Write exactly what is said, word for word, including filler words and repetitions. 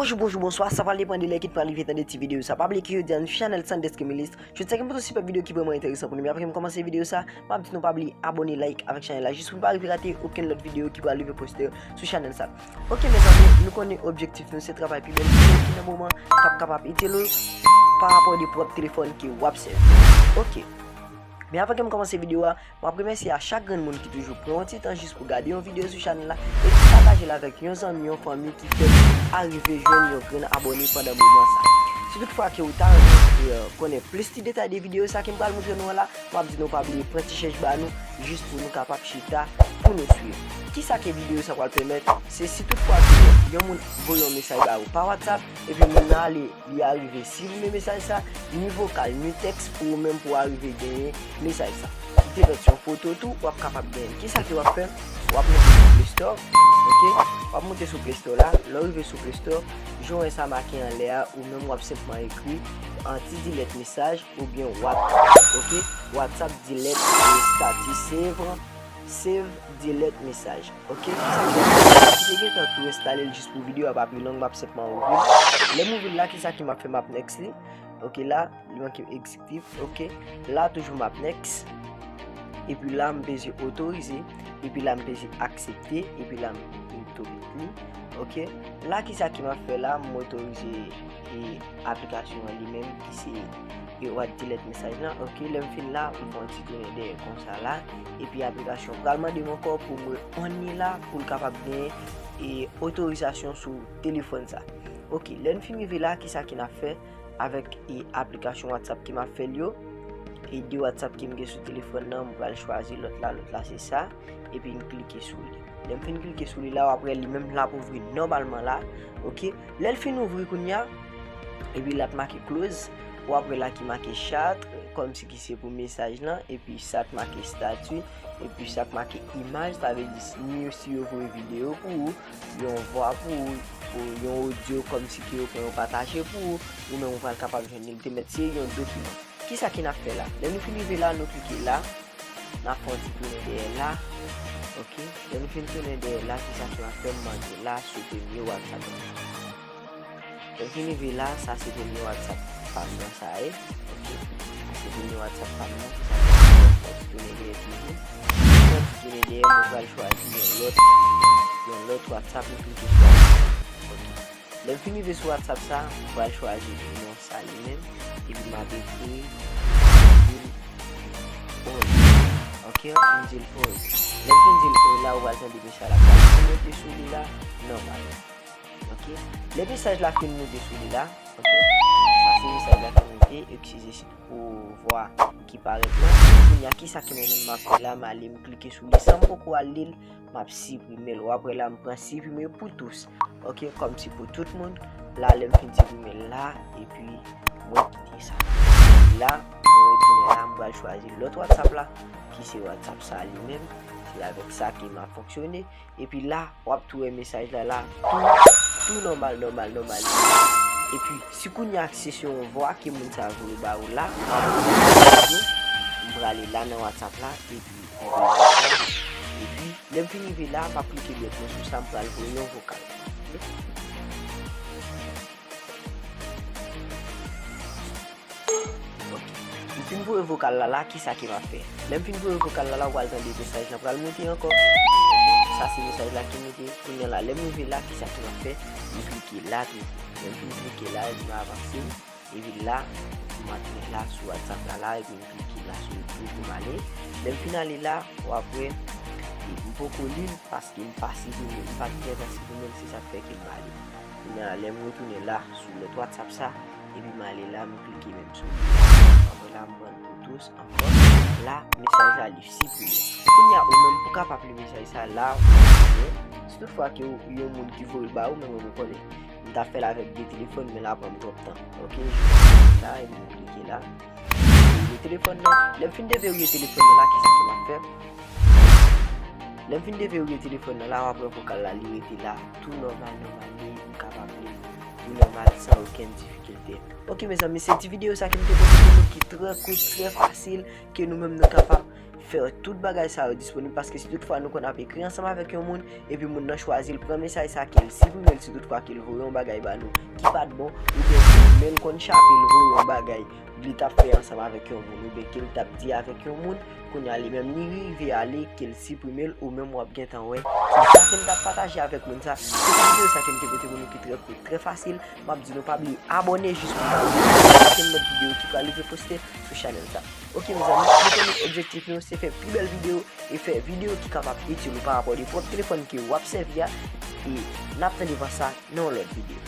Bonjou, bonjou, bonswa, sa pral depann de lè ke w pral rive tande ti videyo sa. Pa bliye ke jodi a nou sou chanèl Sandesk Emilis. Jodi a gen yon sipèb videyo ki vrèman enteresan pou nou, men avan ke m kòmanse videyo sa, m ap di nou pa bliye abòne, like avèk chanèl la, jis pou nou pa rive rate okenn lòt videyo ki pral rive poste sou chanèl sa. Ok, mezanmi, nou konnen objektif nou se travay pi bèl videyo ki nan moman k ap kapab itil ou pa rapò de pwòp telefòn ke w ap sèvi. Ok. Men avan ke m kòmanse videyo a, m ap remèsye a chak grenn moun ki toujou pran yon ti tan jis pou gade yon videyo sou chanèl la epi pataje l avèk yon zanmi, yon fanmi ki fèk arive jwenn yon grenn abòne pandan moman sa. Si toutfwa ke w ta renmen, euh, konnen plis ti detay de videyo sa ke m pral montre nou an la, m ap di nou pa bliye pran ti chèch ba nou jis pou nou kapab chita pou nou swiv. Kisa ke videyo sa pral pèmèt? Se si toutfwa ke yon moun voye yon mesaj ba ou pa WhatsApp, epi moun nan ale, li arive siprime mesaj sa, ni vokal, ni tèks pou ou menm pou w arive genyen mesaj sa. Li te mèt yon foto tou, w ap kapab genyen. Kisa ke w ap fè? W ap monte sou Play Store, ok? W ap monte sou Play Store la, lè w rive sou Play Store, jan w wè sa make anlè a, ou menm w ap senpman ekri anti-delete mesaj oubyen WhatsApp, ok? WhatsApp delete, e, stati save, save delete mesaj. Ok, kisa ki ap fèt? Si te gentan tou enstale l jis pou videyo a pa pi long, m ap senpman ouvri l. Lè m ouvri l la, kisa ki m ap fè? M ap next li. Ok, la, li manke egzektif. Ok, la toujou m ap next. Epi la, m peze otorize. Epi la, m peze aksepte. Epi la, m, m tou li. Ok, la, kisa ki m ap fè la? M otorize e aplikasyon an li menm ki se e w ap delete mesaj lan. Ok, lè m fin la, m fè yon ti tounen dèyè konsa la. Epi aplikasyon pral mande m ankò pou mwen on li la pou l kapab gen e otorizasyon sou telefòn sa. Ok, lè n fin rive la, kisa ke n ap fè avèk e aplikasyon WhatsApp ke m ap fè l yo? E de WhatsApp ke m gen sou telefòn nan, m pral chwazi lòt la, lòt la se sa. Epi m klike sou li. Lè m fin klike sou li la, w ap wè li menm l ap ouvri nòmalman la. Ok. Lè l fin ouvri kounye a, epi l ap make close, w ap wè la ki make chat, kòmsi ki se pou mesaj lan, epi sa k make stati, epi sa k make imaj, sa vle di ni si yo voye videyo pou ou, yon vwa pou ou, pou yon odyo kòmsi ke yo pran yo pataje pou ou, ou menm ou pral kapab jwenn li. Li te mèt se yon dokiman. Kisa ke n ap fè la? Lè nou fin rive la, nou klike la. N ap fè yon ti tounen dèyè la. Ok. Lè nou fin tounen dèyè la, kisa ke n ap fè? M antre la sou premye WhatsApp la. Lè m fin rive la, sa se premye WhatsApp pa m nan sa ye. Ok. Sa se premye WhatsApp pa m nan. Kisa ke n ap fè? Fè yon ti tounen dèyè toujou. Fè yon ti tounen dèyè, mwen pral chwazi yon lòt, yon lòt WhatsApp, mwen klike sou WhatsApp. Ok. Lè m fin rive sou WhatsApp sa, m pral chwazi non sa li menm, epi m ap ekri Angel Oi. Ok, Angel Oi. Lè m fin di l Oi la, ou pral tande mesaj la pral monte sou li la, nòmal. Ok. Lè mesaj la fin monte sou li la, ok, sa se mesaj la ki monte, eskize si pou vwa ki parèt la. Kounye a, kisa ke mwen menm m ap fè la? M ale, m klike sou li san m poko al li l, m ap siprime l. W ap wè la, m pran siprime pou tous. Ok, kòmsi pou tout moun. La, lè m fin siprime l la, epi mwen kite sa. La, mwen retounen la, m pral chwazi lòt WhatsApp la, ki se WhatsApp sa li menm. Se avèk sa ke m ap fonksyone. Epi la, w ap tou wè mesaj la la, tou, tou nòmal, nòmal, nòmal. Epi, si kounye a se yon vwa ke moun sa a voye ba ou la, w ap tou, m prale la nan WhatsApp la, epi, epi, epi, lè m fin rive la, m ap klike dwèt mwen sou sa, m pral voye yon vokal. Ok. M fin voye vokal la la, kisa ke m ap fè? Lè m fin voye vokal la la, ou pral tande mesaj la pral monte ankò. Sa se mesaj la ki monte. Kounye a la, lè m rive la, kisa ke m ap fè? M klike la toujou. Lè m fin klike la, epi m avanse. Epi la, m antre la sou WhatsApp la la, epi m klike la sou li toujou m ale. Lè m fin ale la, w ap wè, m poko li l paske m pa siprime, m pa t gentan siprime l, se sa k fè ke m ale. Kounye a, lè m retounen la, sou lòt WhatsApp sa, epi m ale la, m klike menm sou li. Apre la, m pran l pou tous ankò. La, mesaj la li siprime. Kounye a, ou menm pou kapab li mesaj sa la, ou siprime. Si toutfwa ke w, yon moun ki voye l ba ou, men mwen, mwen konnen m t ap fè l avèk de telefòn, men l ap pran m twòp tan. Ok, jis la, epi m klike la. Deverrouye telefòn nan. Lè m fin deverrouye telefòn nan la, kisa ke m ap fè? Lè m fin deverrouye telefòn nan la, w ap wè vokal la, li rete la, tou nòmal, nòmal, li, m kapab li tou nòmal, san okenn difikilte. Ok, mezanmi, se ti videyo sa ke m te pote pou nou ki trè kout, trè fasil, ke nou menm nou kapab fè tout bagay sa yo disponib, paske si toutfwa nou konn ap ekri ansanm avèk yon moun, epi moun nan chwazi l pran mesaj sa ke l siprime l, si toutfwa ke l voye yon bagay ba nou ki pa t bon, oubyen ke men l konn chape l voye yon bagay li t ap fè ansanm avèk yon moun, oubyen ke l t ap di avèk yon moun, kounye a li menm li rive ale ke l siprime l, ou menm w ap gentan wè ki sa ke l t ap pataje avèk moun sa. Se videyo sa ke m te pote pou nou ki trè kout, trè fasil. M ap di nou pa bliye abòne jis pou nou pa rate okenn lòt videyo ki pral rive poste sou chanèl sa. Ok mezanmi, nou konnen objektif nou se fè pi bèl videyo e fè videyo ki kapab itil ou pa rapò de pwòp telefòn ke w ap sèvi a. E n ap tande pa sa nan yon lòt videyo.